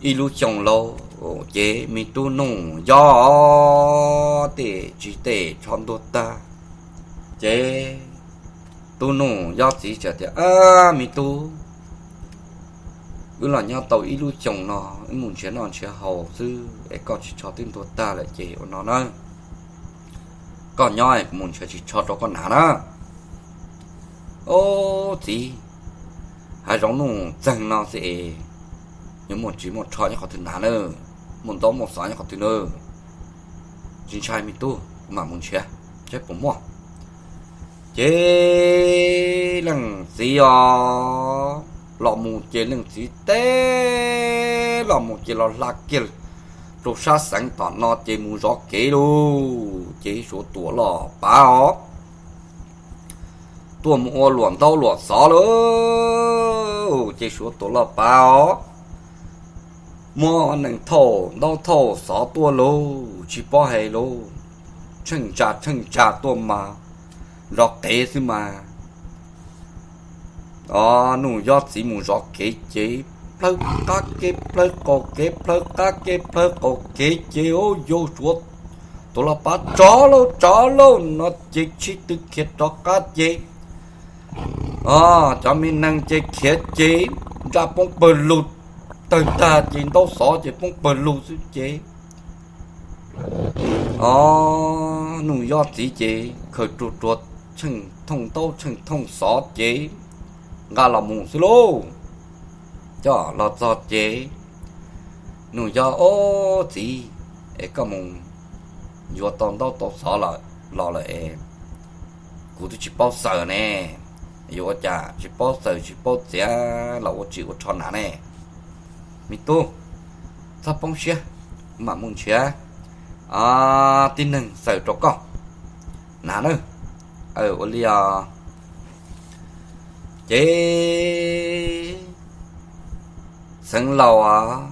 ib lub xyoo lauj, ces me tub Nuj Yob tej tsis tej tsho ntuag tag. Ces tub Nuj Yob txiv txawm tias, Me tub, wb los nyob tau ib lub xyoo no, wb mus nrhiav noj nrhiav haus xwb es koj tsis tsho twb ntuag tag lawm ces ua no na, koj nyob es kuv mus nrhiav ris tsho rau koj hnav na. Ob txiv, hav zoov nuj txeeg no xwb es yuav muaj ris muaj tsho nyob qhov twg hnav na, muaj ntaub muaj xov nyob qhov twg na? Tsis ntshai me tub, kuv mam mus nrhiav saib puas muaj. Ces leej txiv os, los mus ces leej txiv teb los mus ces los hla kiag rau sab xeev tom no ces mus zov kev lauj. Ces Suav Tuam Loj Pav os, tuaj mus ua luam ntaub luam xov lauj. Ces Suav Tuam Loj Pav os, muab nees thauj ntaub thauj xov tuaj lauj, tsis paub hais lauj, tsheej tsa tsheej tsa tuaj mas zov kev xwb mas. Os, Nuj Yob txiv mus zov kev ces plhawv qab kev plhawv qaum kev plhawv qab kev plhawv qaum kev ces, ub, yau, Suav Tuam Loj Pav, tsov lauj tsov lauj no ces sib tw khiav rov qab ces, os, cov me nees ces khiav ces nra poob pawg lug, tawg tag ces ntaub xov ces poob pawg lug xwb ces, os, Nuj Yob txiv ces khaws rua rua tsheej thooj ntaub tsheej thooj xov ces nqa los mus xwb lauj. Coj los txog ces Nuj Yob, ob txiv, es koj mus yuav tau ntaub tau xov los lawm es kuv twb tsis paub xaws ne, yuav ua cas tsis paub xaws tsis paub txiav los ua ris ua tsho hnav ne? Me tub, txhob poob siab, kuv mam mus nrhiav tib neeg xaws rau koj hnav na. Ua li os. Ces Xeev Laus os,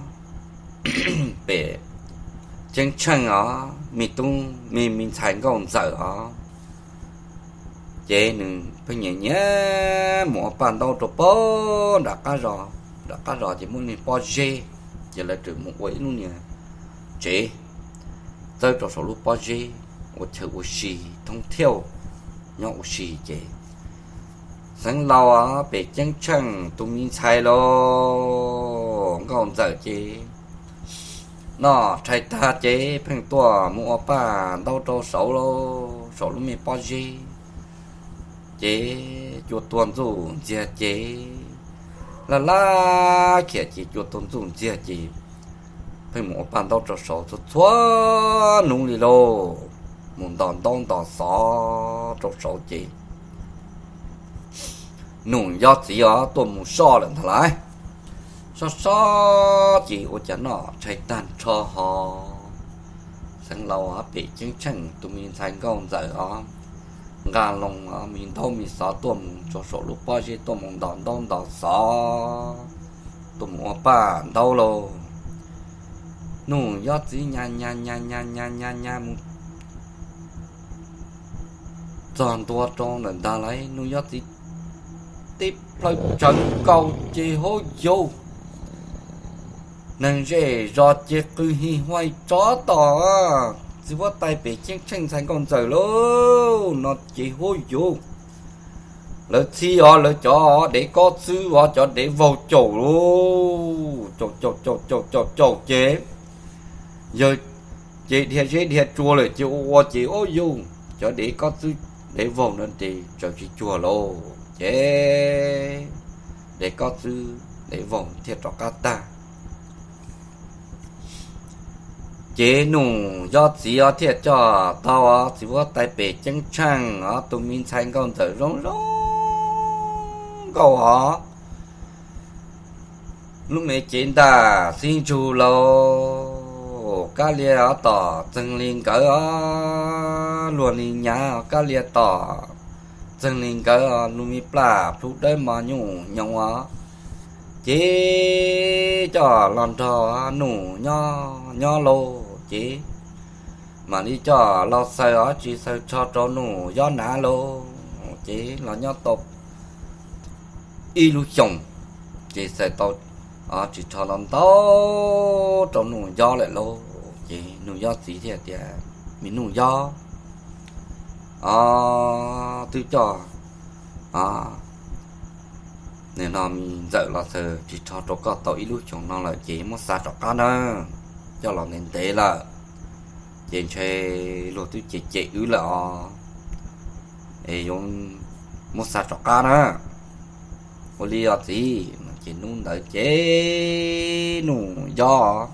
pem Ceeb Tsheej os, me tub me me ntxhais nkauj ntxawm os, ces nws pheej nyiam nyiam mus ua paj ntaub rau pem nram qab zos. Nram qab zos ces muaj niag pob zeb, ces lawv txawm mus ua ib lub niag tsev txawb rau saum lub pob zeb, ua chaw ua si thoob thiauj nyob ua si ces Xeev Laus pem Ceeb Tsheej tus me ntxhais los nkauj ntxawm ces noj tshais tag ces pheej tuaj mus ua paj ntaub rau saud, saum lub me pob zeb. Ces cua tuag ntxuj ntxiag ces laj laj khiav ces cua tuag ntxuj ntxiag ces pheej mus ua paj ntaub rau saud txhua txhua hnub li lauj, mus ntos ntaub ntos xov rau saud ces Nuj Yob txiv os tuaj mus soj lawm ntag lauj. Soj soj ces ua cas noj tshais tag nrho ho Xeev Laus pem Ceeb Tsheej tus me ntxhais nkauj ntxawm os nqa loo me ntaub me xov tuaj mus rau saum lub pob zeb tuaj mus ntos ntaub ntos xov, tuaj mus ua paj ntaub lauj. Nuj Yob txiv nyas nyas nyas nyas nyas nyas mus txog ntua rau ntawm ntag lauj, Nuj Yob txiv tib plhaw tsawv nkaus ces hauj yauj, neeg zej zos ces qw hi huaj tso tom txiv huab tais pem Ceeb Tsheej ntxhais nkauj ntxawm lauj no ces hauj yauj, lawv txhib os lawv cov dev kob txwb os cov dev vaug caum lauj, caum caum caum caum caum caum ces yawg ces dhia zeb dhia tsua lawm ces ua ua ces ub yauj cov dev kob txwb dev vaug no ces tsaws tsis cuag lauj ces dev kob txwb dev vaug thiaj rov qab tag. Ces Nuj Yob txiv os thiaj coj tau os txiv huab tais pem Ceeb Tsheej os tus me ntxhais nkauj ntxawm zoo zoo nkauj os, lub me cev ntaj xib ntsug lauj, kab lia os tom txeeg li nkawd os, luag li nyav os kab lia tom txeeg li nkawd os, lub me plaj plhu dawb mos nyuj nyoos os, ces coj los nrog Nuj Yob nyob lauj ces mam li coj los xaws os tsis xaws tsho rau Nuj Yob hnav lauj, ces los nyob tau ib lub xyoos, ces xaws tau tsis rho ntau ntau rau Nuj Yob lawm lauj. Ces Nuj Yob txiv thiaj tias, Me Nuj Yob, o, twb coj, o, nim no me ntxawm los txawm tsis rho rau koj tau ib lub xyoos no lawm ces muab xa rov qab nawb. Coj los ntev ntev lawm ces ntshe luag twb cem cem wb lawm os, es yuav muab xa rov qab na. Ua li os txiv. Ces hnub ntawd ces Nuj Yob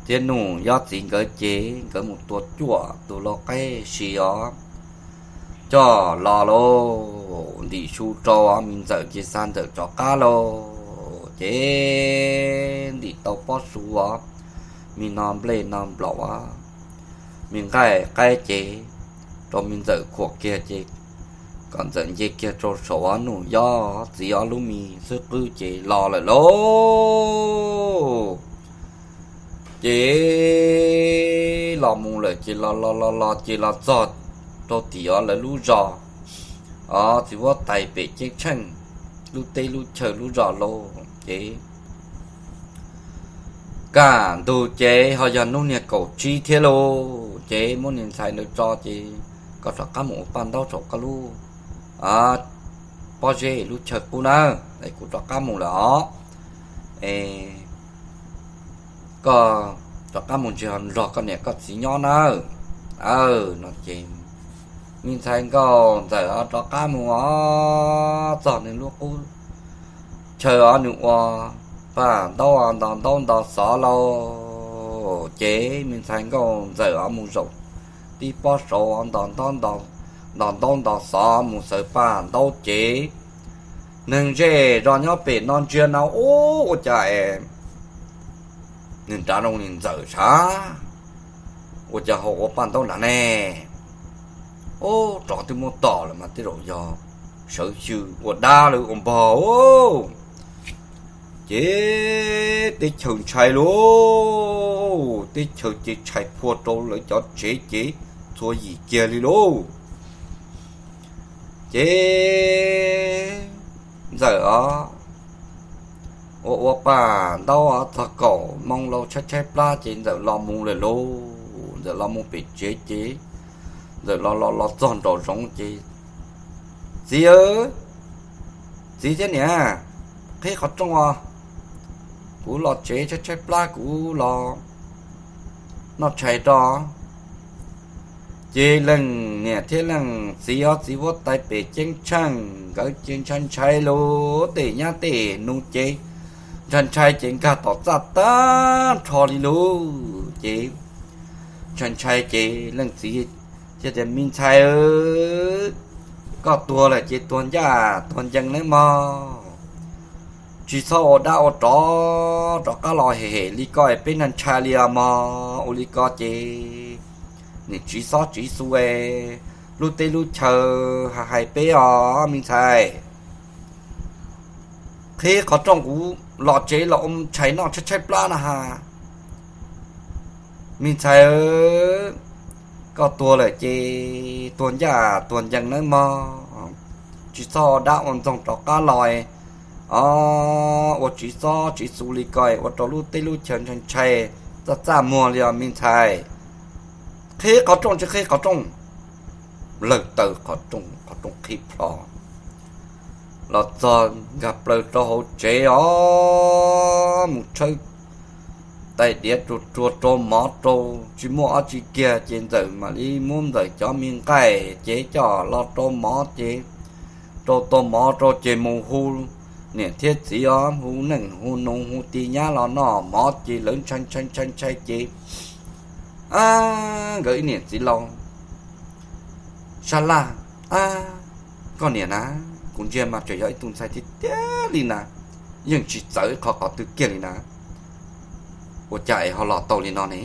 thiab Nuj Yob txiv nkawd ces nkawd mus tua cuaj tus lau qaib si os, coj los lauj, ntim su rau os, me ntxawm ces xa ntxawm rov qab lauj. Ces ntim tau pob su os, me no nplej no nplaum os, me nqaij qaib ces rau me ntxawm khuam kiag ces kom ntxawm nce kiag rau saum os, Nuj Yob txiv os lub me xub qwb ces los lawm lauj. Ces los mus lawm ces los los los los ces los txog rau tim os lawv lub zos os, txiv huab tais pem ceeb tsheej lub teb lub chaw lub zos lauj. Ces kaj ntug ces ho yog hnub niag kaum tsib thiab lauj. Ces muab niag ntxhais ntawd tso ces koj rov qab mus ua paj ntaub rau koj lub pob zeb lub chaw qub nawb, es kuv rov qab mus lawm os. Es koj rov qab mus ntsia nrog koj niam koj txiv nyob nawb. Aw, no ces me ntxhais nkauj ntxawm os rov qab mus os, txog nws lub qub chaw os, nws ua paj ntaub nto ntaub nto xov lauj. Ces me ntxhais nkauj ntxawm os mus zaum tib pob saud os, nto ntaub nto xov mus xaws paj ntaub ces neeg zej zos nyob pem no ntsia na, ub, ua cas es nws nrad zoo li ntxawm sav, ua cas ho ua paj ntaub nrad ne? Ub, rov twb muab tom lawm mas tej zaum yog sawv xyw ua dab lawm ua npog. Ces teb chaws ntshai lauj, teb chaws ces tshais phua rau lawv cov tsev ces txhua yim kiag li lauj. Ces ntxawm os ua ua paj ntaub os, txog kaum moo laus tshaib tshaib plab ces ntxawm los mus lawm lauj. Ntxawm los mus pem tsev ces ntxawm los los los txog nraum zoov ces, Txiv, txiv thiab niam, qhib qhov rooj os, kuv los tsev tshaib tshaib plab kuv los noj tshais rau. Ces leej niam thiab leej txiv os, txiv huab tais pem ceeb tsheej nkawd ces ntshai ntshai lauj, tej nyab tej nus ces ntshai ntshai ces nkag tom txaj tag nrho li lauj. Ces ntshai ntshai ces leej txiv thiaj tias, Me ntxhais, koj tuag lawm ces tuag ncaj tuag ncees nawb mog. Tsis txhob ua dab ua tsov rov qab los hem hem li ko es peb ntshai ntshai li os mog. Ua li ko ces nim tsiv xob tsiv xu es lub teb lub chaw hais hais peb os me ntxhais. Qhib qhov rooj, kuv los tsev los ua tshais noj tshaib tshaib plab na has. Me ntxhais, koj tuag lawm ces tuag ncaj tuag ncees nawb mog. Tsis txhob ua dab ua ntxoog rov qab los, o, ua tsiv xob tsiv xu li ko ua rau lub teb lub chaw ntshai ntshai, txaj txaj muag li os me ntxhais. Qhib qhov rooj, tsis qhib qhov rooj. Lawg taw qhov rooj, qhov rooj qhib plho los txog nkag plaws rau hauv tsev os, mus tshawb tais diav rua rua rau mov rau, tsis muaj ob tsi kiag ces ntxawm mam li muab ntxawm cov me nqaij ces coj los rau mov ces rau tau mov rau ces mus hu niam thiab txiv os, hu neej hu nus hu tij nyab los noj mov ces lawv ntshai ntshai ntshai ntshai ces nkawd ib niam txiv laus sab laj, Koj niam na, kuv ntsia mas tseem yog ib tug ntxhais tiag tiag li na, yeej tsis txawv qhov qhov twg kiag li na. Ua cas es ho los tau li no ne?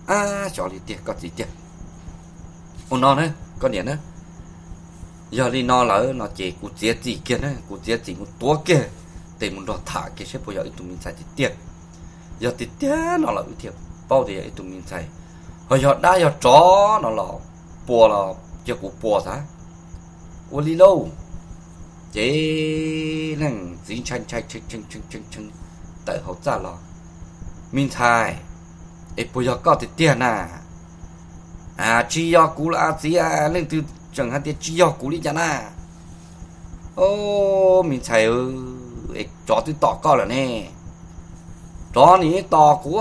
Ab, xyov li tiag koj txiv tiag. Ua no na koj niam na, yog li no lawm no ces kuv txiav txim kiag na, kuv txiav txim mus tuav kiag tes mus nrog tham kiag saib puas yog ib tug me ntxhais tiag tiag. Yog tiag tiag no los wb thiaj paub tias yog ib tug me ntxhais, ho yog dab yog tsov no los pua los cia kuv pua xav. Ua li lauj, ces leej Txiv ntshai ntshai tshee tshee tshee tshee tshee tawm hauv txaj los. Me ntxhais, es puas yog koj tiag tiag na? Tsis yog kuv los txiv, leej twg tseem hais tias tsis yog kuv li cas na? Au, me ntxhais, es tsov twb tom koj lawm ne. Tsov nim tos kuv,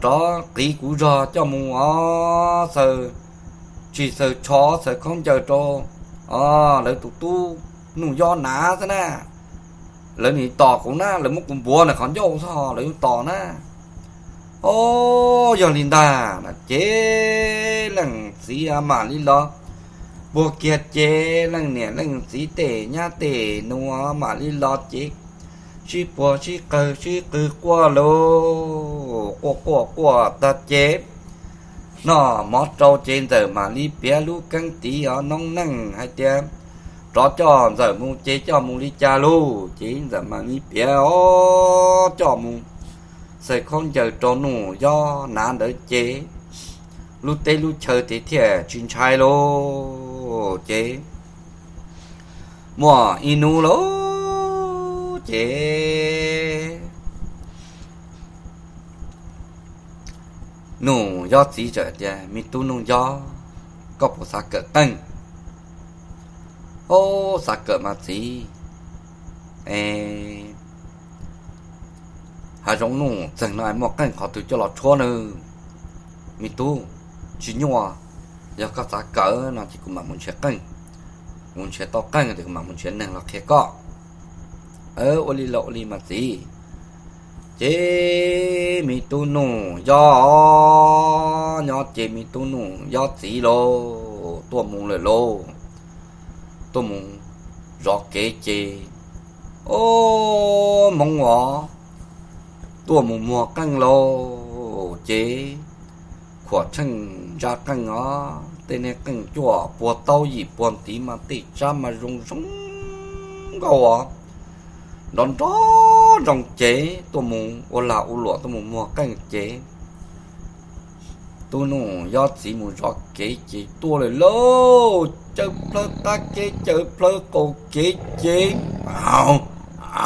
tsov qiv kuv zog coj mus os, xaws tshis xaws tsho xaws khaub ncaws rau lawv tus tub Nuj Yob hnav xwb na. Lawv nim tos kuv na, lawv muab kuv npuav ntawm qhov ncauj xwb lawv yuav tos na. Au, yog li ntag no ces leej txiv mam li los puag kiag ces leej niam leej txiv tej nyab tej nus mam li los ces sib puag sib qawg sib qw quaj lauj, quaj quaj quaj tag ces noj mov rau ces ntxawm mam li piav lub keeb tiv os noob neej hais tias tsov coj ntxawm mus ces coj mus li cas lauj, ces ntxawm mam li piav os coj mus xaws khaub ncaws rau Nuj Yob hnav ntawd ces lub teb lub chaw ces thiaj tsis ntshai lauj. Ces muaj ib hnub lauj ces Nuj Yob txiv txawm tias, Me tub Nuj Yob, koj puas xav kawm qeej? Au, xav kawm mas txiv. Hav zoov nuj txeeg no muaj qeej qhov twg coj los tshuab nawb? Me tub, tsis nyuaj, yog koj xav kawm no ces kuv mam mus nrhiav qeej, mus nrhiav tau qeej ces kuv mam mus nrhiav neeg los qhia koj. Ua li los ua li mas txiv. Ces me tub Nuj Yob nyob ces me tub Nuj Yob txiv lauj tuaj mus lawm lauj, tuaj mus zov kev ces, o, Hmoob os, tuaj mus muag qeej lauj. Ces khuam tsheej ntsa qeej os, tej niag qeej cuaj puag taub yim puag ntiv mas tej tsab mas zoo zoo nkauj os, nrov nrov nroo ces tuaj mus ua lag ua luam tuaj mus muag qeej ces tub Nuj Yob txiv mus zov kev ces tuaj lawm lauj, caws plawv qab kev caws plawv qaum kev ces, au,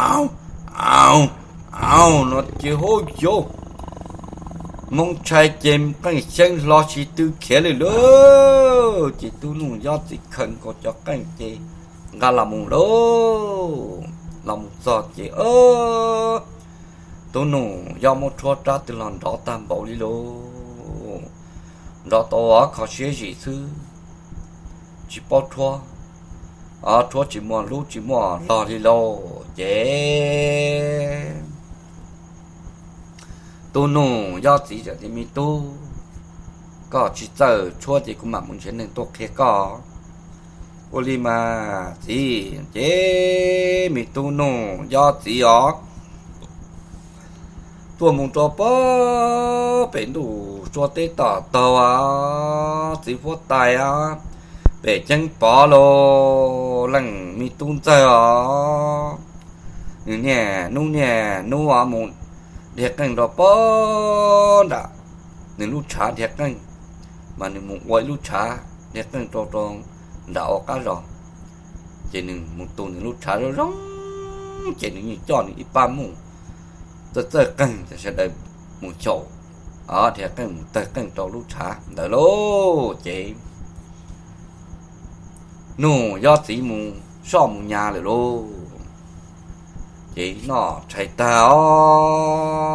au, au, au no ces hub yuv, Hmoob tshais ces qeej xyeeb hlo tsis tw khiav lawm lauj. Ces tub Nuj Yob txiv khaws nkaus cov qeej ces nqa los mus lauj. Los mus txog ces tub Nuj Yob muab rhuab rab twg los nrov tag npaum li lauj, nrov tau kho siab zim xwb, tsis paub rhuab, rhuab tsis muaj lub tsis muaj log li lauj. Ces tub Nuj Yob txiv tias, Me tub, koj tsis txawj tshuab ces kuv mam mus nrhiav neeg tuaj qhia koj. Ua li mas txiv. Ces me tub Nuj Yob txiv os, tuaj mus rau pem ntuj sua teb tom taug, txiv huab tais pem ceeb pov lauj, leej me tub ntxawg os, nws niaj hnub niaj hnub mus dhia qeej rau pem nram nws lub tshav dhia qeej, mas nws mus ua ib lub tshav dhia qeej rau rau nram ua qab zos. Ces nws mus tu nws lub tshav zoo zoo, ces nws yeej coj nws ib pab muj txawj txawj qeej, sawv daws mus xyaum dhia qeej mus tawg qeej rau lub tshav ntawd lauj. Ces Nuj Yob txiv mus soj mus nyas lawm lauj. Ces noj tshais tag os,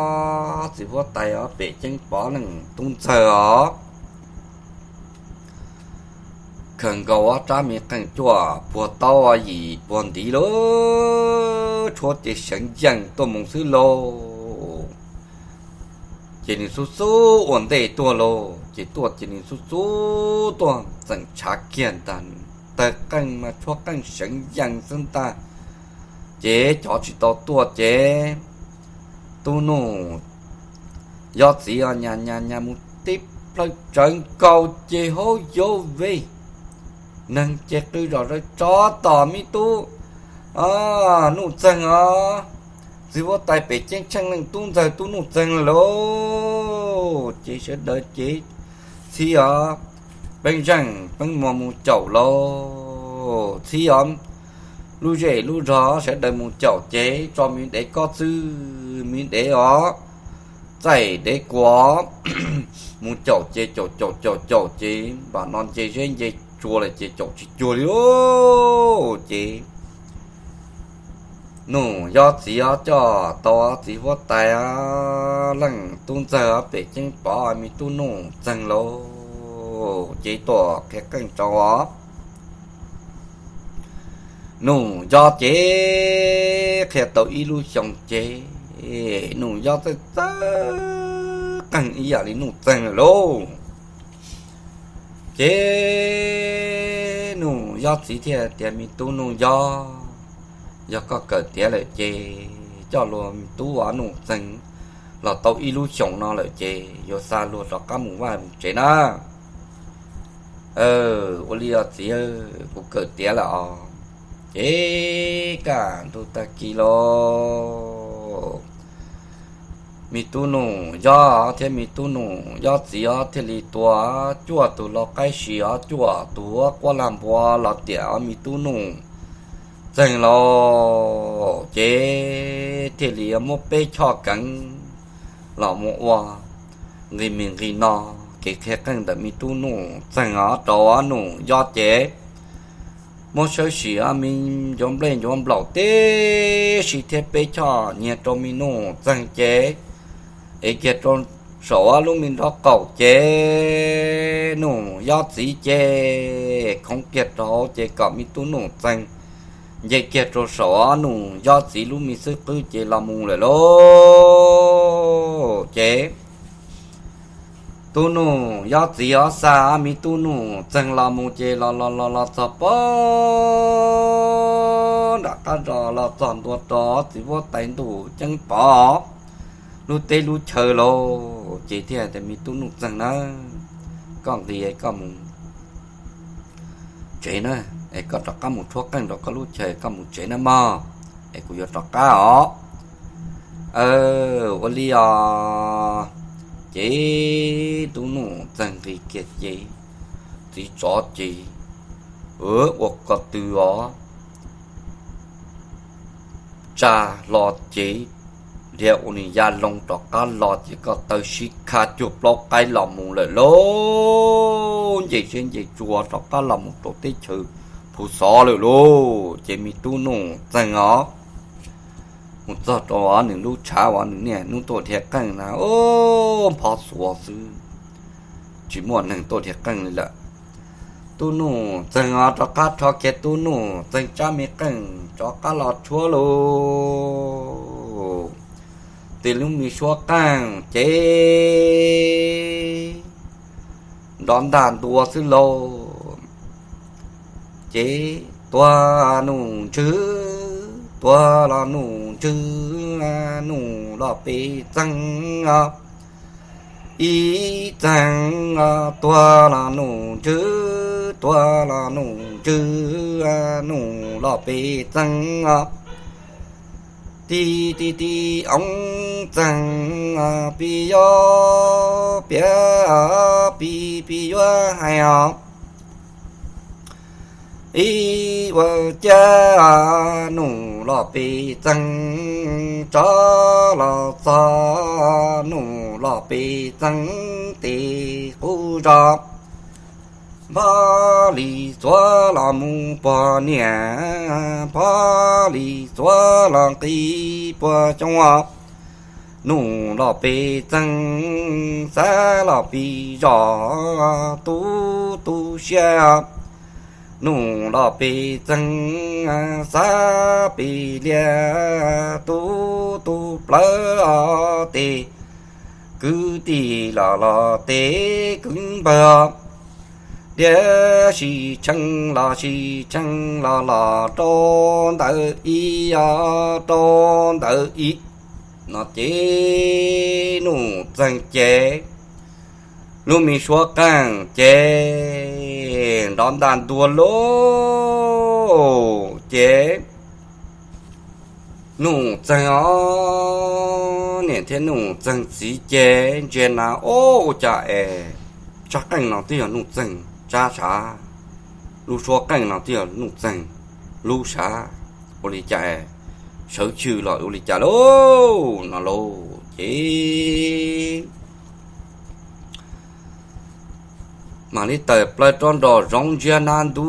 txiv huab tais os pem ceeb pov leej tub ntxawg os, khaws nkaus ob rab me qeej cuaj puag taub yim puag ntiv lauj, tshuab ces seev yees tuaj mus xwb lauj. Ces nws xub xub ua ntej tuaj lauj, ces tuaj ces nws xub xub tuaj txeem tshav kiag ntag, tawg qeej mas tshuab qeej seev yees xwb ntag. Ces cov tsis tau tuaj ces tub Nuj Yob txiv os nyas nyas nyas mus tib plhaw tsawv nkaus ces hauv yuv vej, neeg ces qw zom zaws, Tsov tom me tub Nuj Txeeg os, txiv huab tais pem ceeb tsheej leej tub ntxawg tub Nuj Txeeg lawm lauj. Ces sawv daws ces txhib os, peeb zeej peeb muag mus caum lauj, txhib os, lub zej lub zog sawv daws mus caum ces tso me dev kob txwb, me dev os, txaij dev kua mus caum ces caum caum caum caum ces npaum no nce zeb nce tsua lawm ces caum tsis cuag li lauj. Ces Nuj Yob txiv os coj tau txiv huab tais leej tub ntxawg pem ceeb pov me tub Nuj Txeeg lauj, ces tuaj qhia qeej rau os. Nuj Yob ces qhia tau ib lub xyoo ces Nuj Yob txawj txawj qeej ib yam li Nuj Txeeg lawm lauj. Ces Nuj Yob txiv thiaj tias, Me tub Nuj Yob, yog koj kawm tiav lawm ces coj luag me tub ua Nuj Txeeg los tau ib lub xyoos no lawm ces yuav xa luag rov qab mus vaj mus tsev na. Ua li os txiv, kuv kawm tiav lawm os. Ces kaj ntug tag kis los me tub Nuj Yob thiab me tub Nuj Yob txiv thiaj li tua cuaj tus lau qaib si os, cuaj tus quab lag npua los tiam me tub Nuj Txeeg los ces thiaj li muab peb choj keev los mus ua nqi me nqi no kev qhia qeej ntawm me tub Nuj Txeeg os rau Nuj Yob ces muab sawb sim me ncuav nplej ncuav nplaum tib si thiab peb choj nyiag rau me Nuj Txeeg ces ev kiag rau saum lub me nrob qaum ces Nuj Yob txiv ces khoov kiag rau ces kom me tub Nuj Txeeg nce kiag rau saum Nuj Yob txiv lub me xwb qwb ces los mus lawm lauj. Ces tub Nuj Yob txiv os xa me tub Nuj Txeeg los mus ces los los los los txog pog nram qab zos los txog ntua rau txiv huab tais ntuj ceeb pov lub teb lub chaw lauj. Ces thiaj tias, Me tub Nuj Txeeg na, koj nqis koj mus tsev na, es koj rov qab mus tshuab qeej rau koj lub chaw koj mus tsev na mog, es kuv yuav rov qab os. Ua li os. Ces tub Nuj Txeeg nqis kiag ces txiv tsov ces ua ko tw os tsa hlo ces dhia ua nws ya loo rov qab los ces ko taw sib kha cuag plaub qaib los mus lawm lauj. Nce zeb nce tsua rov qab los mus rau teb chaws Phu Xov lawm lauj. Ces me tub Nuj Txeeg os mus txog rau nws lub tshav uas nws niaj hnub tuaj dhia qeej na, npho xuav xwb, tsis muaj neeg tuaj dhia qeej li lawm. Tub Nuj Txeeg os rov qab rho kiag tub Nuj Txeeg tsab me qeej rov qab los tshuab lauj. Tes lub me suab qeej ces nrov ntag ntua xwb lauj. Ces tuag Nuj Ntswg, tuag los Nuj Ntswg, Nuj Loj Pej Txeeg os. Ib txeeg os tuag los Nuj Ntswg, tuag los Nuj Ntswg, Nuj Loj Pej Txeeg os. Tib tib tib oob txeeg, pib yuav piav, pib pib yuav hais os. Ib ua cas Nuj Loj Pej Txeeg tsov los txog, Nuj Loj Pej Txeeg tes qub zos, Npog Lis Txuav los mus puag niam, Npog Lis Txuav los nqis puag xyoo os. Nuj Loj Pej Txeeg xav los pib zos, tu tu siab, Nuj Loj Pej Txeeg xav pib liag, tu tu plawv os. Tes kwv tij los los tes kwv npawg, tiam sis tshee los sis tshee los los rau ntawm ib os, rau ntawm ib. No ces Nuj Txeeg ces lub me suab qeej ces nrov ntaj ntua lauj. Ces Nuj Txeeg os niam thiab Nuj Txeeg txiv ces ntsia na, o, ua cas es tsab qeej no twb yog Nuj Txeeg tsab sav, lub suab qeej no twb yog Nuj Txeeg lub sav, ua li cas, sawv xyw los ua li cas lauj no lauj. Ces mam li tawm plaws rov nrog zoov ntsiab nab ntub,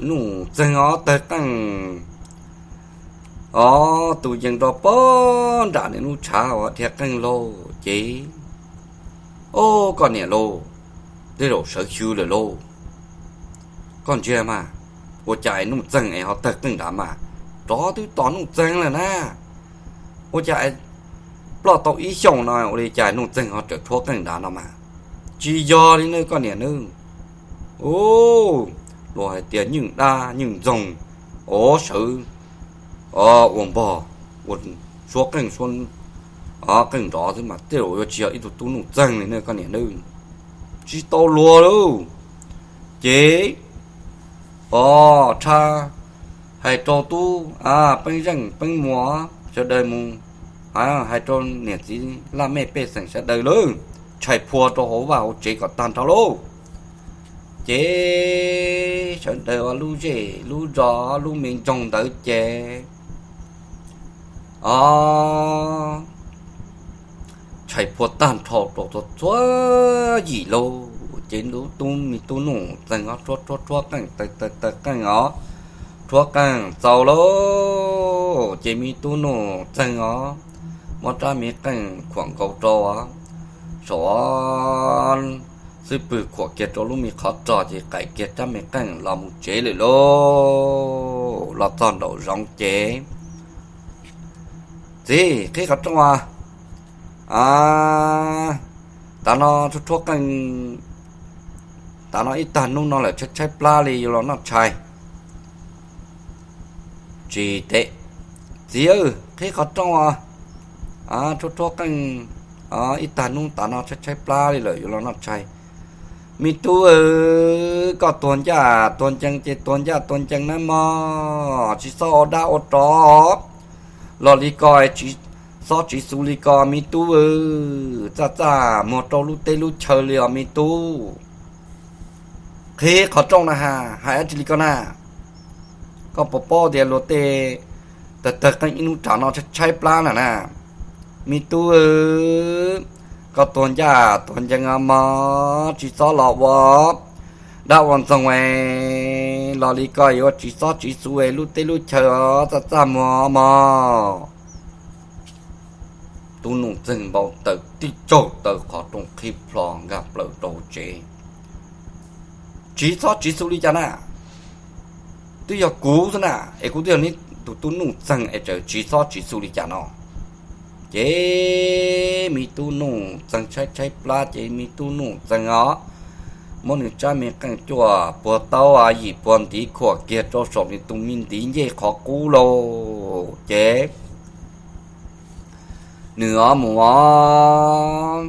Nuj Txeeg ob tawg qeej, o, tus yees rau pog nram nws lub tshav uas dhia qeej lauj. Ces, o, koj niam lauj, tej zaum sawv xyw lawm lauj. Koj ntsia mas, ua cas es Nuj Txeeg es ho tawg qeej nrad mas, rov twb tos Nuj Txeeg lawm na. Ua cas ploj tau ib xyoos no ua li cas Nuj Txeeg ho tseem rhuab qeej nrad no mas? Tsis yog li nawb koj niam nawb. Ub, luag hais tias nyeej dab nyeej ntxoog, o, sawv, o, ua npog, ua suab qeej suab, o, qeej nrov xwb mas tej zaum yuav tsis yog ib tug tub Nuj Txeeg li nawb koj niam nawb. Tsis tau luag lauj. Ces, o, tshaj, hais rau tub, a, Peeb Zeej Peeb Muas sawv daws mus, a, hais rau niam txiv laj mej pej xeem sawv daws lawm, tshais phua rau hauv vaj hauv tsev kom tag nrho lauj. Ces sawv daws ua lub zej lub zos lub me ntsoog ntawd ces, o, tshais phua tag nrho rau txhua txhua yim lauj. Ces tub, me tub Nuj Txeeg os, rhuab rhuab rhuab qeej, tawg tawg tawg qeej os, rhuab qeej txaus lauj. Ces me tub Nuj Txeeg os, muab rab me qeej khuam nkaus rau os, saum xub pwg khuam kiag rau lub me qhov rog ces qais kiag rab me qeej los mus tsev lawm lauj. Los txog nraum zoov ces, txiv, qhib qhov rooj os. A, tav no rhuab rhuab qeej, tav no ib tag hnub no lawm tshaib tshaib plab li, yuav los noj tshais. Tsis teb, txiv, qhib qhov rooj os. Rhuab rhuab qeej, ib tag hnub tav no tshaib tshaib plab li lawm, yuav los noj tshais. Me tub, koj tuag ncaj tuag ncees ces tuag ncaj tuag ncees nawb mog, tsis txhob ua dab ua tsov los li ko, tsis txhob tsiv xu li ko me tub. Txaj txaj muag rau lub teb lub chaw li os me tub. Qhib qhov rooj na has, hais dab tsi li ko na? Koj puas paub tias luag tej tawg tawg qeej ib hnub tsam no tshaib tshaib plab na na? Me tub, koj tuag ncaj tuag ncees mog, tsis txhob los ua dab ua ntxoog los li ko, yuav tsis txhob tsiv xu lub teb lub chaw, txaj txaj muag mog. Tub Nuj Txeeg npau taws tib tsaug taw qhov rooj qhib plho nkag plaws rau tsev. Tsiv txhob tsiv xu li cas na? Twb yog kuv xwb na, es kuv twb yog neb tus tub Nuj Txeeg es tseem tsiv txhob tsiv xu li cas no? Ces me tub Nuj Txeeg tshaib tshaib plab ces me tub Nuj Txeeg os, muab nws tsab me qeej cuaj puag taub yim puag ntiv khuam kiag rau saum nws tus me ntiv ncej qhov qub lauj. Ces nws os mus os,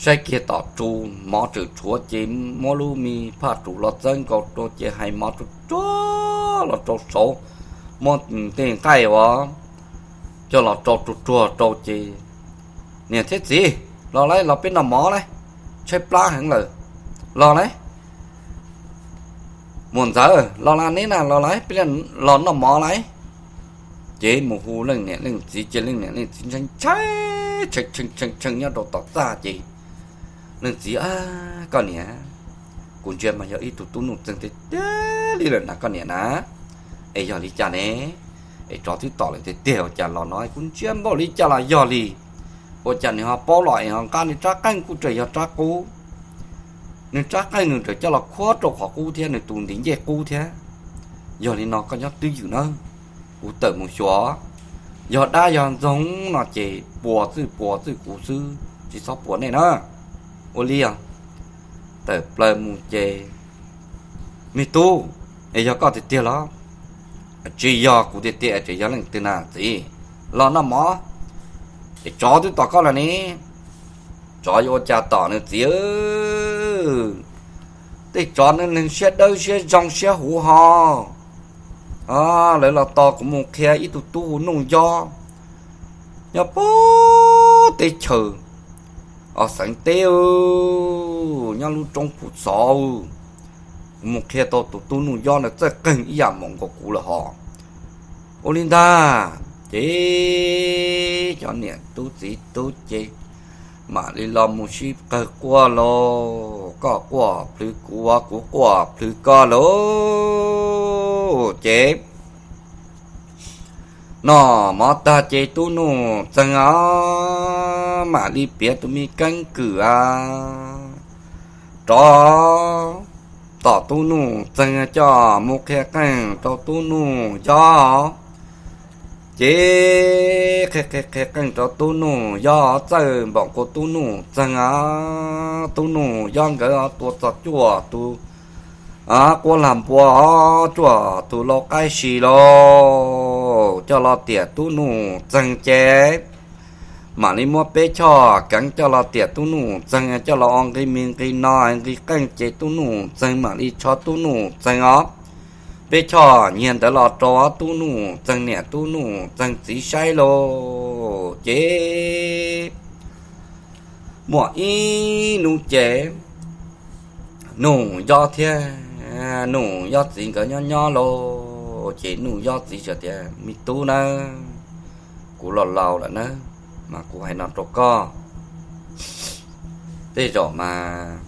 saib kiag tom tsu, mov tseem tshuav ces muab lub me phaj ru los txawb nkaus rau ces hais mov tsuag tsuag los rau saud, muab tej nqaij uas coj los rau tsuag tsuag rau ces, niam thiab txiv, los lauj, los peb noj mov lauj, tshaib plab heev lawm, los lauj. Muam ntxawm, los lauj, neb na, los lauj, peb los noj mov lauj. Ces mus hu leej niam leej txiv ces leej niam leej txiv ntshai ntshai, tshee tshee tshee nyob rau tom txaj ces leej txiv, koj niam, kuv ntsia mas yog ib tug tub Nuj Txeeg tiag tiag li lawm na koj niam na. Es yog li cas ne? Es tsov twb tom lawm tiag tiag ua cas los no kuv ntsia npaum li cas los yog li. Ua cas nws ho paub los es ho nqa nws tsab qeej kuj tseem yog tsab qub. Nws tsab qeej nws tseem coj los khuab rau qhov qub thiab nws tus ntiv ncej qub thiab. Yog li no koj nyob twj ywm nawb, kuv tawm mus xyuas. Yog dab yog ntxoog no ces puas txwj puas txwj kuv xwb, tsis txhob puas nej na. Ua li os. Tawm plaws mus ces, me tub, es yog koj tiag tiag los? Tsis yog kuv tiag tiag, tseem yog leej twg na txiv? Los noj mov. Es tsov twb tom koj lawm ne. Tsov yuav ua cas tom nws txiv? Tej tsov neeg siab dawb siab zoo siab huv ho. Lawv los tos kuv mus qhia ib tug tub hu Nuj Yob nyob puag teb chaws, o, xeev teb, nyob lub roob Phu Xov. Kuv mus qhia tau tus tub Nuj Yob ntawd txawj qeeg ib yam npaum nkaus kuv lawm hos. Ua li ntag ces cov niam tub txiv tub ces mam li los mus sib qawg quaj lauj, koj quaj plhws kuv, kuv quaj plhws koj lauj. Ces noj mov tag ces tub Nuj Txeeg mam li piav tus me keeb kwm rov tom tub Nuj Txeeg coj mus qhia qeej rau tub Nuj Yob. Ces qhia qhia qeej rau tub Nuj Yob, txawj npaum nkaus tub Nuj Txeeg, tub Nuj Yob nkawd tua txog cuaj tus quab lag npua, cuaj tus lau qaib si lauj, coj los tiam tub Nuj Txeeg ces mam li muab peb choj keev coj los tiam tub Nuj Txeeg, coj los ua nqi mi nqi no nqi qeej ces tub Nuj Txeeg mam li tsho tub Nuj Txeeg os. Peb choj nyiag ntawd los rau tub Nuj Txeeg niam tub Nuj Txeeg txiv saib lauj. Ces muaj ib hnub ces Nuj Yob thiab Nuj Yob txiv nkawd nyob nyob lauj, ces Nuj Yob txiv tias, Me tub nawb, kuv los laus lawm nawb, mas kuv hais no rau koj, tej zaum mas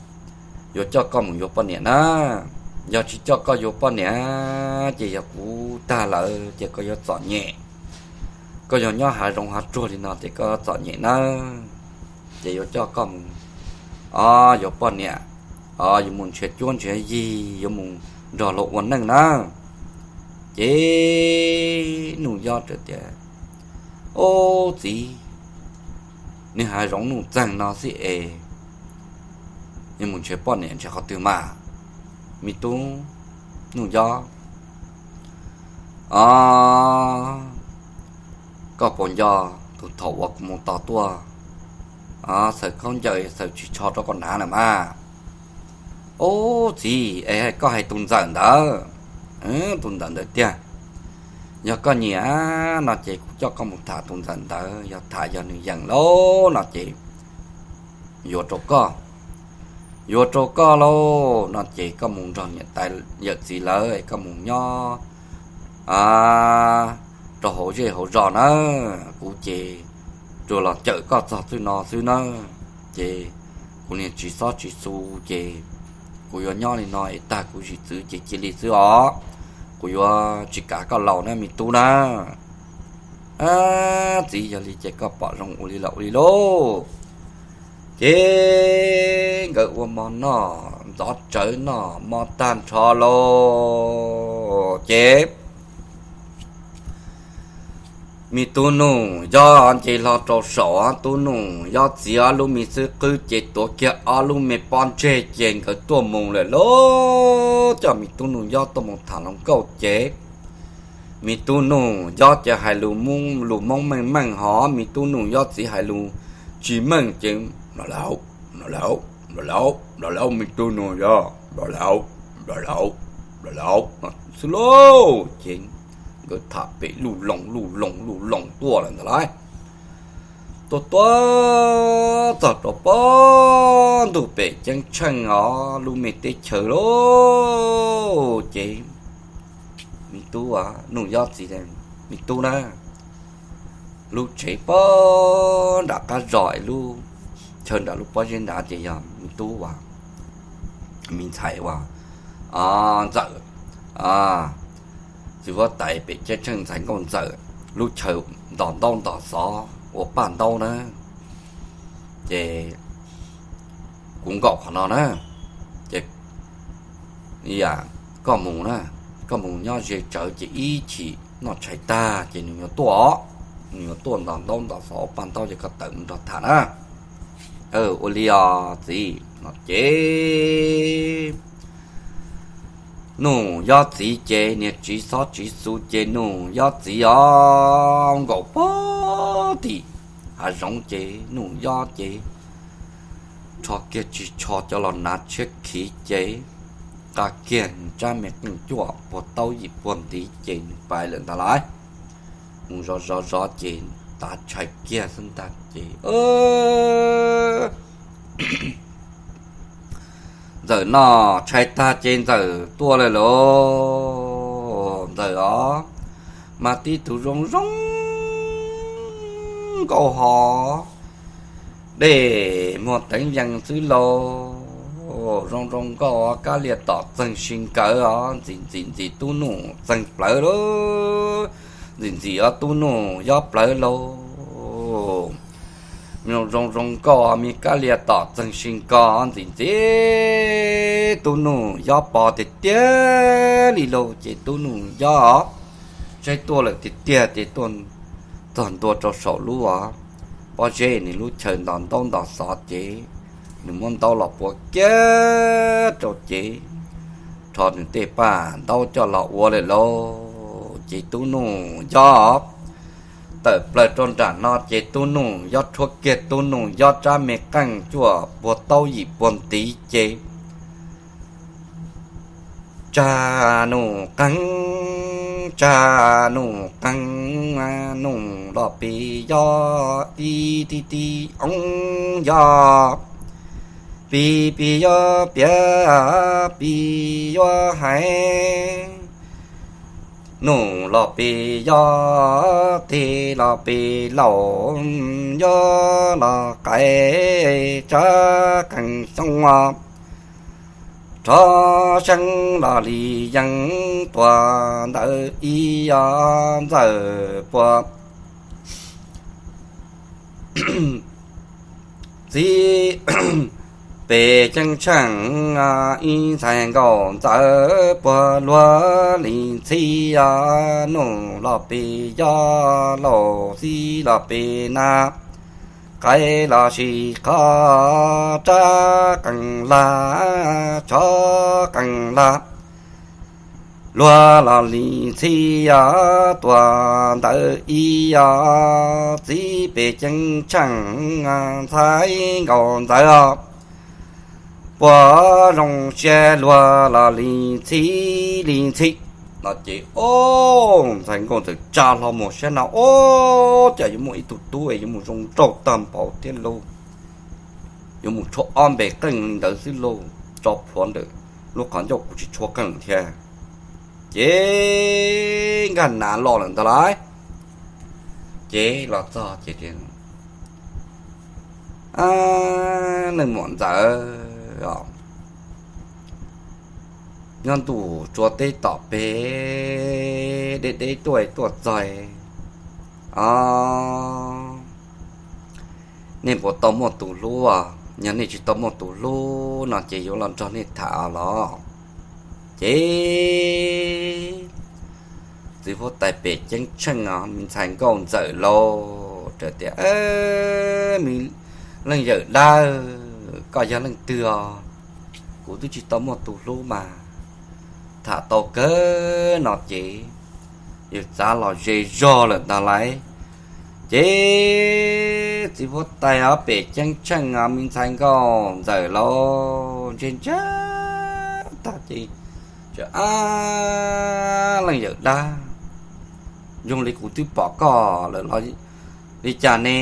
yuav coj koj mus yuav poj niam na. Yog tsis coj koj yuav poj niam ces yog kuv tag lawm ces koj yuav txom nyem. Koj yog nyob hav zoov hav tsuag li no ces koj txom nyem nawb. Ces yuav coj koj mus, o, yuav poj niam, o, yuav mus nrhiav cuab nrhiav yig, yuav mus nrog luag ua neej na. Ces Nuj Yob tias, Ob txiv, nws hav zoov Nuj Txeeg no xwb es yuav mus nrhiav poj niam nrhiav qhov twg mas? Me tub Nuj Yob, o, koj puas nco tus thaum uas kuv mus tos tuaj, xaws khaub ncaws xaws tsis tsho rau koj hnav na mas? Ob txiv, es koj hais tus ntxawm ntawd, tus ntxawm ntawd tiag. Yog koj nyiam no ces kuv coj koj mus tham tus ntxawm ntawd, yog tham yog nws yeem lauj no ces yuav rau koj, yuav rau koj lauj no ces koj mus nrog niam tais yawm txiv lawv, koj mus nyob rau hauv zej hauv zos na, kuv ces tsuas los cawm koj txog txij no xwb na. Ces kuv niag tsis xob tsis xu ces kuv yuav nyob li no es tag kuv zim txwv ces cia li xwb os, kuv yuav tsis kav koj laus na me tub na. Txiv, yog li ces koj pom zoo ua li los ua li lauj. Ces nkawd ua mov noj ntxov tsawv noj mov tag nrho lauj ces me tub Nuj Yob nce hlo rau saum tub Nuj Yob txiv ob lub me xub qwb ces tuav kiag ob lub me pob ntseg ces nkawd tuaj mus lawm lauj. Coj me tub Nuj Yob tuaj mus tham hluas nkauj ces me tub Nuj Yob ces hais lus Hmoob meej meej hos me tub Nuj Yob txiv hais lus tsis meej ces, Npam lauj, npam lauj, npam lauj, npam lauj, me tub Nuj Yob, npam lauj, npam lauj, npam lauj xwb lauj. Ces nkawd tham pem luj loos luj loos luj loos tuaj lawm ntawd lauj. Tuaj tuaj txog rau pob ntug pem ceeb tsheej os lub me teb chaws lauj. Ces me tub, Nuj Yob txiv, me tub na, lub tsev pob nram qab zos es lub chaw nram lub pob zeb nrad ces yog me tub uas, me ntxhais uas Ntxawm, txiv huab tais pem ceeb tsheej ntxhais nkauj Ntxawm lub chaw ntos ntaub ntos xov ua paj ntaub na. Ces kuv nkaum qhov no na, ces koj mus na, koj mus nyob ze tsawv ces ib chim noj tshais tag ces nws yuav tuaj os, nws yuav tuaj ntos ntaub ntos xov ua paj ntaub ces koj tawm mus nrog tham na. Ua li os txiv no ces Nuj Yob txiv ces niag tsiv xob tsiv xu ces Nuj Yob txiv os nkaum pog tim hav zoov ces Nuj Yob ces rho kiag tsis tsho coj los hnav tshiab khiv ces nqa kiag nws tsab me qeej cuaj puag taub yim puag ntiv ces nws pais lawm ntag lauj. Mus zov zov zov ces tav tshais kiag xwb ntag ces Ntxawm noj tshais tag ces Ntxawm tuaj lawm lauj. Ntxawm os, mas tib tug zoo zoo nkauj hos, dej muag teev yees xwb lauj. Zoo zoo nkauj, kab lias tom txeeg si nkawd os, ntxim ntxim ntxim tub nuj txeeg plawv lauj, ntxim ntxim ob tub nuj yob plawv lauj. Zoo zoo nkauj, me kab lias tom txeeg si nkawd, ntxim ntxim tub nuj yob pov tiag tiag li lauj. Ces tub nuj yob saib tuaj lawm tiag tiag ces tuaj txog ntua rau saum lub pob zeb, nws lub chaw ntos ntaub ntos xov ces nws muab ntaub los pua kiag rau ces rho nws tej paj ntaub coj los ua lawm lauj. Ces tub nuj yob tawm plaws rau nram no ces tub nuj yob rhuab kiag tub nuj yob rab me qeej cuaj puag taub yim puag ntiv ces tsa nuj qeej, tsa nuj qeej, nuj los pis yob ib tib tib oob yob, pis pis yob piav, pis yuav hais, nuj los pis yob tig los pis laus, yob los qais tsa qeej xyoob os, rho seeb los li yees puag ntawd ib yob ntxawm puag txiv pem ceeb tsheej, ib ntxhais nkauj ntxawm puag luag li ntxhib, nuj los pis yob laus txib los pis na, qais los sis qhov rab qeej lag, tshov qeej lag, luag los li ntxhib tuag ntawd ib yob txiv pem ceeb tsheej, ntxhais nkauj ntxawm os, puas zoo siab luag los li ntxhib li ntxhib. No ces ub, ntxhais nkauj ntxawm tsa hlo muag siab no ub, cas yuav muaj ib tug tub es yuav mus zoo nraug tag npaum thiab lauj, yuav mus tshuab ob npe qeej li ntawd xwb lauj, tso plhuav ntawm lub qhov ncauj kuv tsis tshuab qeej thiab. Ces nkag nav los lawm ntag lauj. Ces los txog ces leej muam ntxawm os, nyob ntuj tsua teb tom pem, deb deb tuaj tuaj txog os, nej puas tau muaj tus hlub? Yog nej tsis tau muaj tus hlub no ces yuav los nrog nej tham los. Ces txiv huab tais pem ceeb tsheej os, me ntxhais nkauj ntxawm lauj, tias, Leej yawm dab, koj yog leej twg os? Kuv twb tsis tau muaj tus hlub mas. Tham tau kawg no ces yawg txav los ze zog lawm ntag lauj. Ces txiv huab tais os pem ceeb tsheej os, me ntxhais nkauj ntxawm lauj, ntse ntse tag ces, Ab, leej yawm dab, zoo li kuv twb pom koj lawm los li cas ne?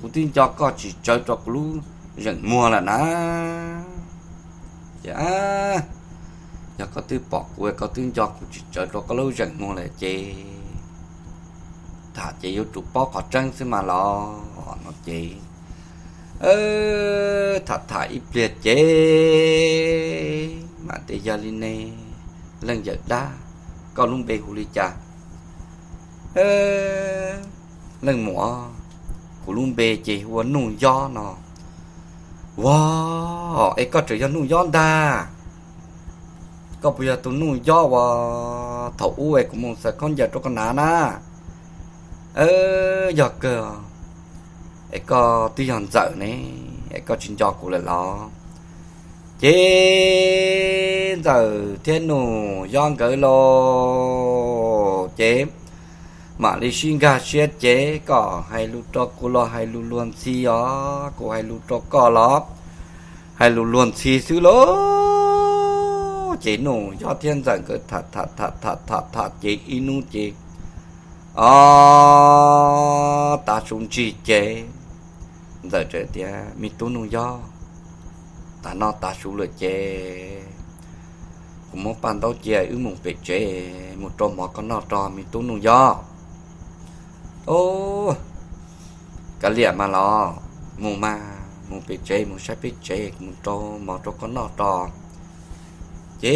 Kuv twb nco koj tsis tsawv rau kuv lub zeem muag lawm na. Ces, Yog koj twb pom kuv, koj twb nco kuv tsis tsawv rau koj lub zeem muag lawm ces tham ces yuav tsum paub qhov tseeb xwb mas los. No ces tham tham ib pliag ces mam tias, Yog li ne, leej yawm dab, koj lub npe hu li cas? Leej muam, kuv lub npe ces hu ua Nuj Yob no. Ua, es koj tseem yog Nuj Yob ntag. Koj puas yog tus Nuj Yob uas thaum ub es kuv mus xaws khaub ncaws rau koj hnav na? Yog kawg. Es koj twb yog Ntxawm ne, es koj tsis nco kuv lawm los? Ces Ntxawm thiab Nuj Yob nkawd los ces mam li sib nkag siab ces koj hais lus rau kuv los hais lus luag ntxhi os, kuv hais lus rau koj los hais lus luag ntxhi xwb lauj. Ces Nuj Yob thiab Ntxawm nkawd tham tham tham tham tham tham ces ib hnub ces, o, tav su ntsig ces Ntxawm tias, Me tub Nuj Yob, tav no tav su lawm ces Kuv muab paj ntaub cia wb mus pem tsev mus rau mov koj noj rau me tub Nuj Yob. Ub, kav liam mas los, mus mas mus pem tsev, mus saib peb tsev, mus rau mov rau koj noj rau. Ces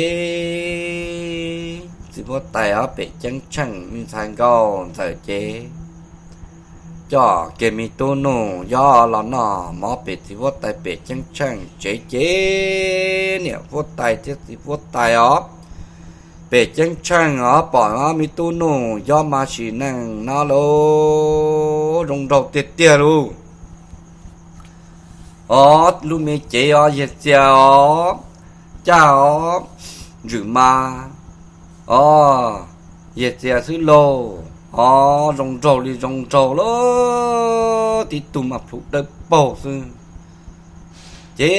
txiv huab tais ob pem ceeb tsheej me ntxhais nkauj ntxawm ces coj kiag me tub Nuj Yob los noj mov pem txiv huab tais pem ceeb tsheej tsev ces niam huab tais thiab txiv huab tais os, pem ceeb tsheej os pom me tub Nuj Yob mas sim neej no lauj, zoo nraug tiag tiag lauj. Os, lub me cev os, yawg txias os, caj os, ntswm mas, os, yawg txias xwb lauj, os, zoo nraug li zoo nraug lauj, tib tug mas plhu dawb paug xwb. Ces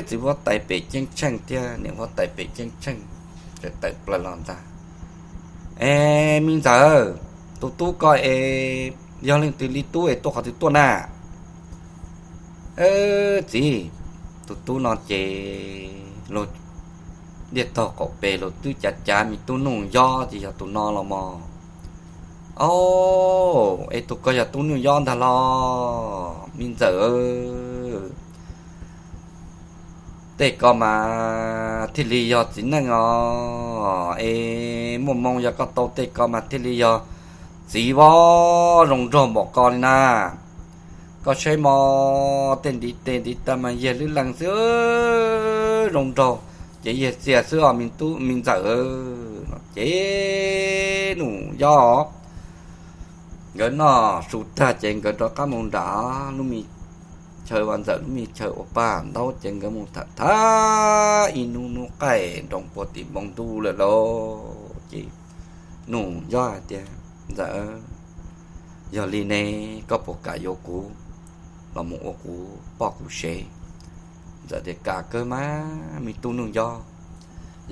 txiv huab tais pem ceeb tsheej thiab niam huab tais pem ceeb tsheej tawm plaws los ntag. Es me ntxawm, tus tub ko es yog leej twg li tub es tuaj qhov twg tuaj na? Txiv, tus tub no ces luag diaj taug qaum pes luag twb cav cav me tub Nuj Yob ces yog tus no los mog. Au, es tus ko yog tub Nuj Yob ntag los me ntxawm? Tej ko mas thiaj li yog txiv neej os, es muaj moo yog koj tau tej ko mas thiaj li yog txiv vab zoo nraug npaum ko li na. Koj saib mog, tej ntiv tes ntiv taw mas yawg lwb lees xwb, zoo nraug ces yawg txias xwb os me ntxawm. Ces Nuj Yob nkawd noj su tag ces nkawd rov qab mus nram lub me chaw ua ntxawm lub me chaw ua paj ntaub ces nkawd mus tham tham ib hnub hnub qaij nroo puag tim npoo ntuj lawm lauj. Ces Nuj Yob hais tias, Ntxawm, yog li ne koj puas kam yuav kuv los mus ua kuv poj kuv sev? Ntxawm tias, Kam kawg mas me tub Nuj Yob,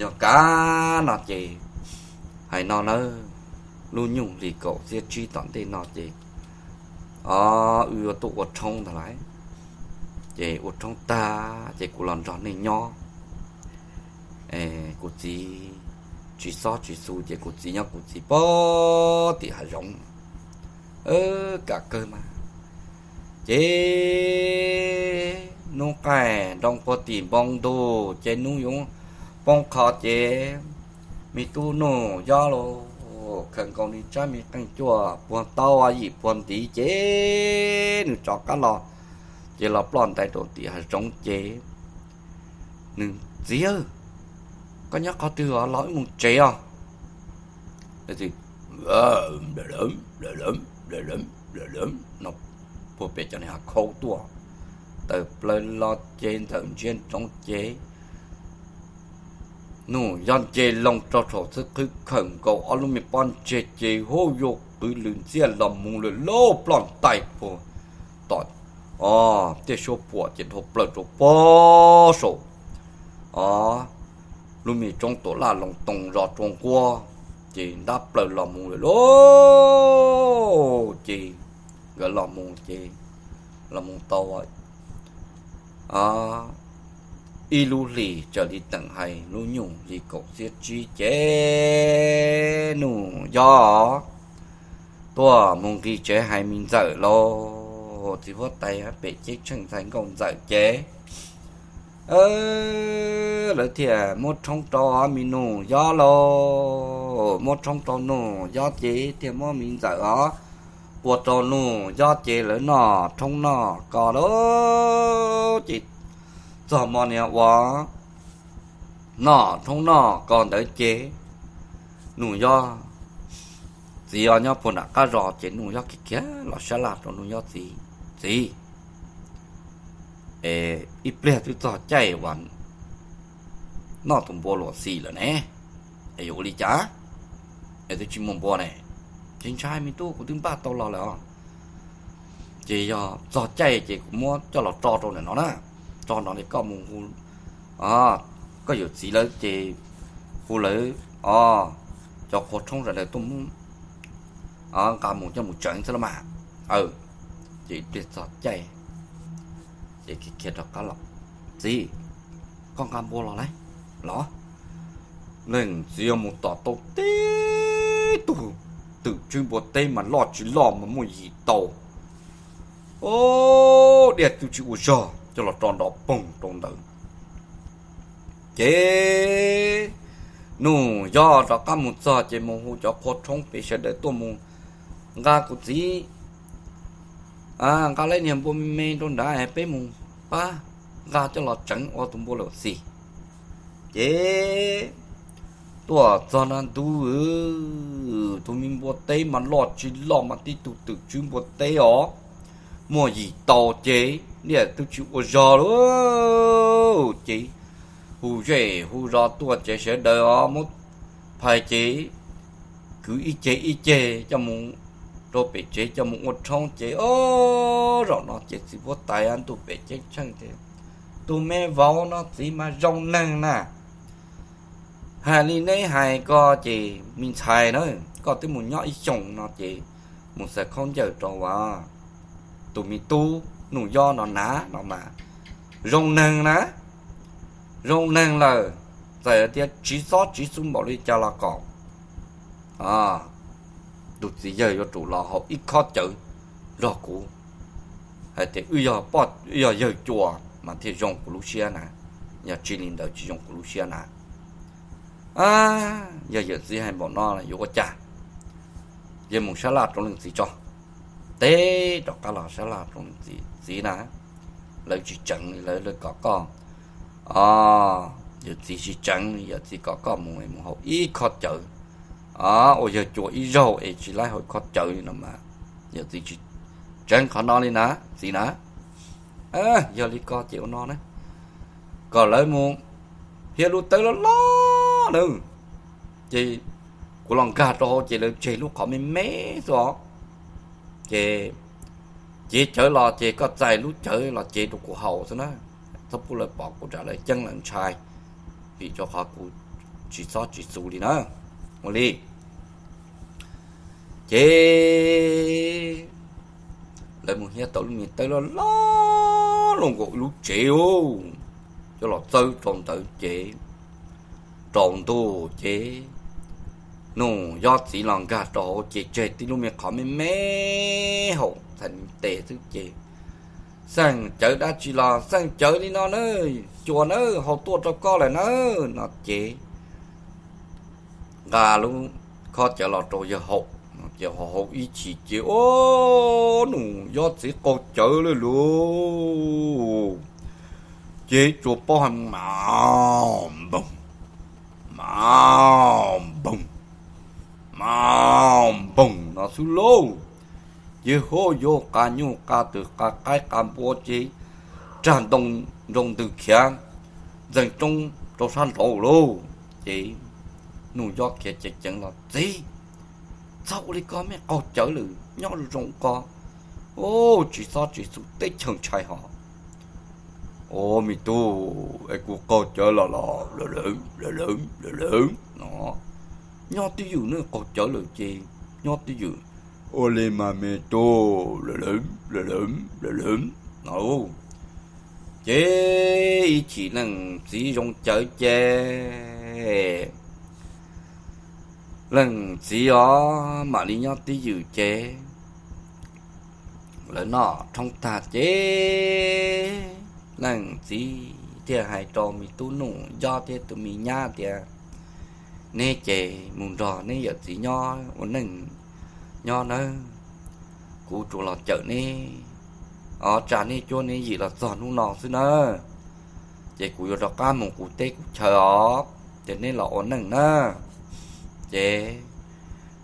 yog kam no ces hais no nawb, lub nyuj hli kaum txhiab tsib tom ntej no ces, o, wb yuav tuaj ua rhoob ntag lauj. Ces ua rhoob tag ces kuv los nrog nej nyob, kuv txiv tsis xob tsis xu ces kuv txiv nyob kuv txiv pog tim hav zoov. Kam kawg mas. Ces hnub qaij nroo puag tim npoo ntuj ces hnub yuav poob qho ces me tub Nuj Yob los khaws nkaus nws tsab me qeej cuaj puag taub yim puag ntiv ces nws rov qab los, ces los ploj ntais rau tim hav zoov ces nws, Txiv, koj nyob qhov twg os, los wb mus tsev os? No puag pem cov niag hav khaub tuaj, tawm plaws los ces ntxawm ntsia ntsoov ces Nuj Yob nce loo rau saum xwb qhwv khawm nkaus ob lub me pob ntseg ces hu yuav qwv lws ntxiaj los mus lawm lauj, ploj ntais puag tom, o, tej suab puam ces dhau plaws rau pob saum, o, lub me roob tuam laj loo toos zos rau nquab, ces ntab plaws los mus lawm lauj. Ces nkawd los mus ces los mus tau ib lub hlis raws li teem hais lub nyuj hli kaum txhiab tsib ces Nuj Yob tuaj mus nqis tsev hais me ntxawm lauj. Txiv huab tais pem ceeb tsheej ntxhais nkauj ntxawm ces lawv thiaj muab rhoob rau me Nuj Yob lauj. Muab rhoob rau Nuj Yob ces thiaj muab me ntxawm os ua rau Nuj Yob ces lawv noj rhoob noj ko lauj. Ces txog hmo niag ua noj rhoob noj ko ntawd ces Nuj Yob txiv os nyob puag nram qab zos ces Nuj Yob kiag kiag los sab laj rau Nuj Yob txiv, Txiv, es ib pliag twb txog caij uas noj tus npua luam xim lawm ne, es yuav ua li cas? Es twb tsis muaj npua ne. Tsis ntshai me tub, kuv twb npaj tau los lawm os. Ces yog txog caij ces kuv muab coj los tso rau ntawm no na, tso no li koj mus hu koj yawm txiv lawv ces hu lawv os, cov qhua rhoob sawv daws tuaj muab nqa mus coj mus tsev xwb los mas. Ces ib pliag txog caij ces khiav rov qab los, Txiv, koj nqa npua los lauj? los leej txiv yuav mus tom tau tib tug twm tswb npua teb mas loj tsis loj mas muaj yim tau, ob diav twb tsis ua zog coj los rau nrov poog rau ntawd. Ces Nuj Yob rov qab mus txog ces mus hu cov qhua rhoob pem sawv daws tuaj mus nqa kuv txiv, nqa lawv niag npua me me rau nrad peb mus pab nqa coj los tseev ua tus npua lawm xis. Ces tuaj txog nrad ntug, tus me npua teb mas loj tsis loj mas tib tug twm tswb npua teb os, muaj yim tau ces diav twb tsis ua zog lauj. Ces hu zej hu zos tuaj ces sawv daws os muab phais ces kwv ib ceg ib ceg coj mus rau pem tsev coj mus ua rhoob ces ob zaug no ces txiv huab tais ntuj pem ceeb tsheej tias, tus me vauv no txiv mas zoo neeg na. Hais li neb hais ko ces me ntxhais na, koj twb mus nyob ib xyoos no ces mus xaws khaub ncaws rau tus me tub Nuj Yob no na no mas zoo neeg na, zoo neeg lawm, txawm tias tsiv xob tsiv xu npaum li cas los kom tus txiv yawg yuav tsum los haus ib khob cawv nrog kuv hais tias wb yog yawg cua mas thiaj zoo kuv lub siab na, yog tsis li ntawd tsis zoo kuv lub siab na. Yog yawm txiv hais npaum no yuav ua cas? Yog mus sab laj rau leej txiv tso. Teb rov qab los sab laj rau leej txiv, txiv na, lawv tsis tseev li, lawv kom koj, yawm txiv tsis tseev li, yawm txiv kom koj mus mus haus ib khob cawv ua yawg cua ib zaug es tsis laib haus ib khob cawv li no mas yawm txiv tsis tseev qhov no li na, txiv na. Yog li ko ces ua no na, kom lawv mus thiab lub tawb loj loj na, ces kuv los nkag rau hauv ces lawv tseg lub qhov me me xwb os. Ces cev cawv los ces koj txais lub cawv los cev rau kuv haus xwb na, txhob pub lawv pom kuv ram lawv ceeb lawv ntshai, vim rau qhov kuv tsis txhob tsis xu li na. Ua li ces lawv mus thiab tau lub me tawb loj loj loj nkaus lub tsev u, coj los txawb rau ntawd ces rau ntuj ces Nuj Yob txiv los nkag rau hauv ces tseg tib lub me qhov me me hauv txhais tes xwb ces, xeej cawv dab tsi los xeej cawv li no na, cua na, haus tuaj rau koj lawm na, no ces nqa lub khob cawv los rau yawg haus, ces haus ib chim ces o, Nuj Yob txiv qaug cawv lawm lauj. Ces tsuas paub hais mas npoog, mas npoog, mas npoog no xwb lauj. Ces ho yuav qa nyuj qa twm qa qaib qa npua ces rag ntoo nroo ntws khiav ntxees roob rau sab nraud lauj. Ces Nuj Yob khiav ceev ceev los, txiv, txhob ua li ko, me qaug cawv lawm, nyob zoo zoo ko, tsis txhob tsis xu teb chaws ntshai hos. Au me tub, es kuv qaug cawv los los? Lawm lawm lawm lawm no, nyob twj ywm ne, qaug cawv lawm ces nyob twj ywm. Ua li mas me tub, lawm lawm lawm lawm no. Ces ib chim leej txiv zoo cawv ces leej txiv os mam li nyob twj ywm ces lawv noj roob tag ces leej txiv thiaj hais rau me tub Nuj Yob thiab tus me nyab tias, neb ces mus nrog neb yawm txiv nyob ua neej nyob nawb, kuv tsuas los cawm neb, o, tsa neb cuab neb yim los txog hnub no xwb nawb, ces kuv yuav rov qab mus kuv teb kuv chaw os, ces neb los ua neej nawb. Ces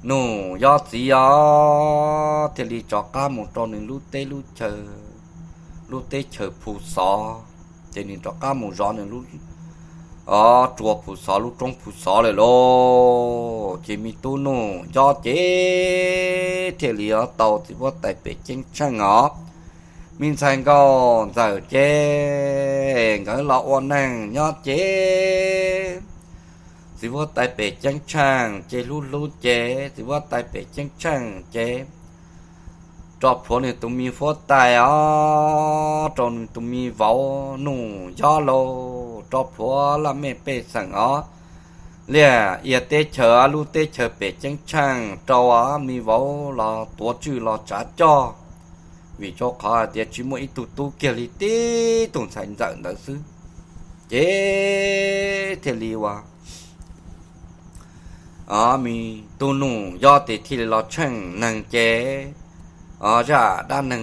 Nuj Yob txiv os thiaj li rov qab mus rau nws lub teb lub chaw, lub teb chaws Phu Xov, ces nws rov qab mus zov nws lub, o, tsua Phu Xov lub roob Phu Xov lawm lauj. Ces me tub Nuj Yob ces thiaj li tau txiv huab tais pem ceeb tsheej os, me ntxhais nkauj ntxawm ces nkawd los ua neej nyob ces txiv huab tais pem ceeb tsheej ces hlub hlub ces txiv huab tais pem ceeb tsheej ces rau plhuav nws tus me huab tais os, rau nws tus me vauv Nuj Yob lauj, rau plhuav laj mej pej xeem os, liaj ia teb chaws lub teb chaws pem ceeb tsheej rau me vauv los tuav tswj los tsav coj. Vim rau qhov hais tias tsis muaj ib tug tub kiag li tib tug ntxhais ntxawm ntawd xwb, ces thiaj li ua me tub Nuj Yob tes thiaj li los tsheej neeg ces zaj dab neeg,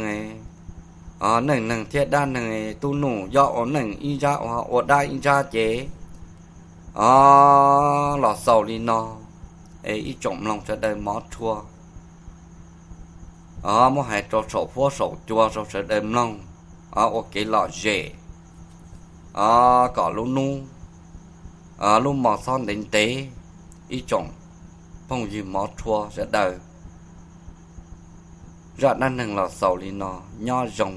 neej neeg thiab dab neeg, tub Nuj Yob ua neej ib zaj, ua dab ib zaj ces los xaus li no. Es ib tsoom mloog sawv daws mov rhua, muab hais rau saum huab saum cua rau sawv daws mloog ua kev lom zem kom lub hnub lub hmo txhob ntev ntev. Ib tsoom phooj ywg mov rhua sawv daws, zaj dab neeg los xaus li no, nyob zoo.